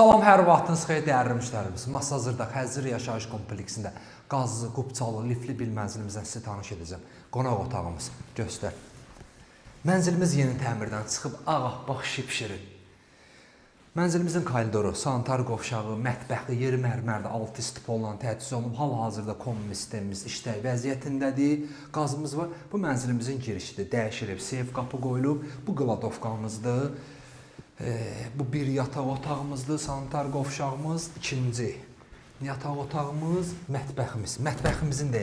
Salam, hər vaxtınız xeyir dəyərli müştərimiz. Masazırda Xəzər yaşayış kompleksində qazlı, qubçalı, lifli bir mənzilimizdən sizi tanış edəcəm. Qonaq otağımız göstər. Mənzilimiz yeni təmirdən çıxıb ağappaq şipşirin. Mənzilimizin koridoru, sanitar qovşağı, mətbəxi, yeri mərmərdə alt istipolla təchiz olunub. Hal-hazırda kombi sistemimiz işlək vəziyyətindədir. Qazımız var. Bu mənzilimizin girişidir. Dəyişilib, seyf qapı qoyulub. Bu qladovkamızdır. Bu bir yataq otağımızdır, sanitar qovşağımız, ikinci yataq otağımız, mətbəximiz. Mətbəximizin də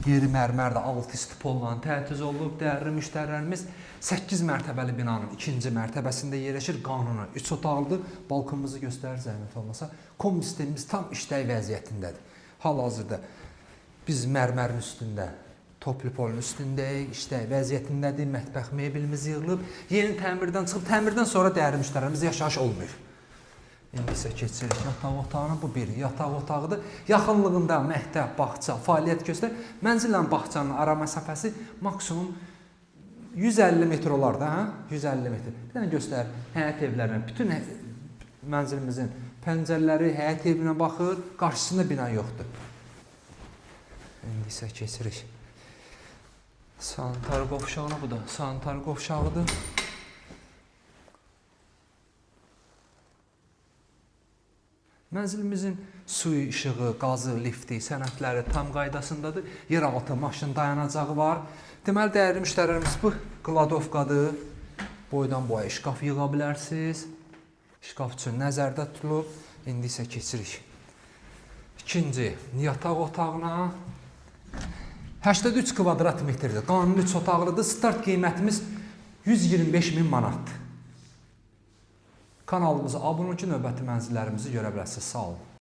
yeri mərmərdə alt istipolla təchiz olunub. Dəyərli müştərilərimiz, 8 mərtəbəli binanın ikinci mərtəbəsində yerləşir. Qanuni 3 otaqlıdır. Balkonumuzu göstərir zəhmət olmasa. Kombi sistemimiz tam işlək vəziyyətindədir. Hal-hazırda biz mərmərin üstündə, toplipolun üstündəyik, işlək vəziyyətindədir. Mətbəx mebelimiz yığılıb. Yeni təmirdən çıxıb, təmirdən sonra dəyərli müştərilərimiz yaşayış olmuyor. İndi isə keçirik yataq otağına. Bu bir yataq otağıdır. Yaxınlığında məktəb, bağça fəaliyyət göstərir. Mənzillə bağçanın ara məsafəsi maksimum 150 metr olar da, hə? 150 metr. Bir dənə göstər həyət evlərinə. Bütün mənzilimizin pəncərələri həyət evinə baxır, qarşısında bina yoxdur. İndi isə keçirik sanitar qovşağına. Bu da sanitar qovşağıdır. Mənzilimizin suyu, işığı, qazı, lifti, sənədləri tam qaydasındadır. Yeraltı maşın dayanacağı var. Deməli, dəyərli müştərilərimiz, bu qladovkadır. Boydan boya şkaf yığa bilərsiniz. Şkaf üçün nəzərdə tutulub. İndi isə keçirik İkinci yataq otağına. 83 kvadrat metrdir. Qanuni 3 otaqlıdır. Start qiymətimiz 125 min manatdır. Kanalımıza abunə olun ki, növbəti mənzillərimizi görə biləsiniz. Sağ olun.